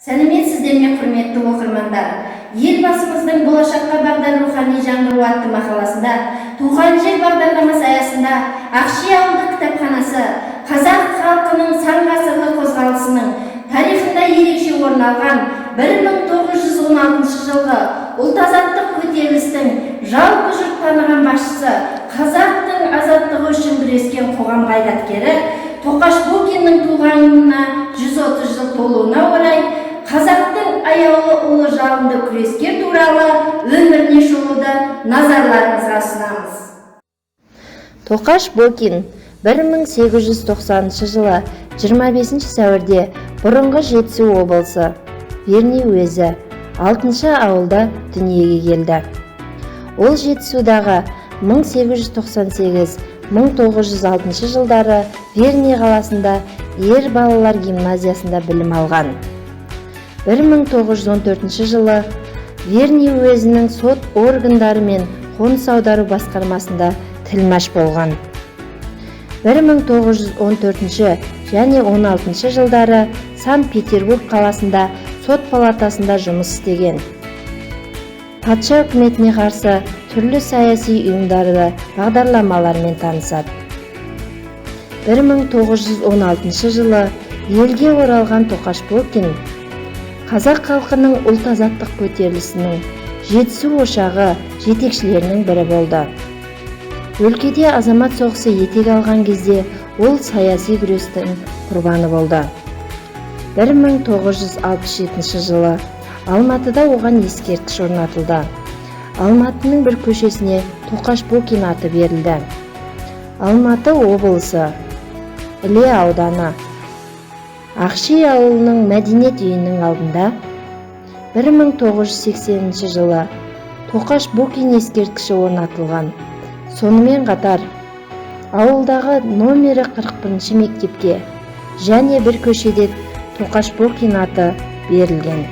Сәлеметсіздер ме, құрметті оқырмандар! Елбасымыздың «Болашаққа бағдар: рухани жаңғыру» атты мақаласында «Туған жер» бағдарламасы аясында Ақши ауылдық кітапханасы қазақ халқының сан ғасырлық қозғалысының тарихында ерекше орын алған 1916 жылғы ұлт азаттық көтерілістің жалпы жұрт таныған басшысы, қазақтың азаттығы үшін күрескен қоғам қайраткері Тоқаш Бокиннің туғанына 130 жыл толуына орай қазақтың аяулы ұлы, жалынды күрескер туралы өміріне шолуды назарларыңызға ұсынамыз. Тоқаш Бокин 1890 жылы 25 сәуірде бұрынғы Жетісу облысы, Верный уезі, 6 ауылда дүниеге келді. Ол Жетісудағы 1898-1906 жылдары Верный қаласында ер балалар гимназиясында білім алған. 1914 жылы Верный уезінің сот органдары мен қоныс аудару басқармасында тілмаш болған. 1914 және 16 жылдары Санкт-Петербург қаласында сот палатасында жұмыс істеген. Патша үкіметіне қарсы түрлі саяси ұйымдарды бағдарламалармен танысады. 1916 жылы елге оралған Тоқаш Бокин қазақ халқының ұлт азаттық көтерілісінің Жетісу ошағы жетекшілерінің бірі болды. Өлкеде азамат соғысы етек алған кезде ол саяси күрестің құрбаны болды. 1967 жылы Алматыда оған ескерткіш орнатылды. Алматының бір көшесіне Тоқаш Бокин аты берілді. Алматы облысы, Іле ауданы, Ақши ауылының мәдениет үйінің алдында 1980 жылы Тоқаш Бокин ескерткіші орнатылған. Сонымен қатар ауылдағы номері 41 мектепке және бір көшеде Тоқаш Бокин аты берілген.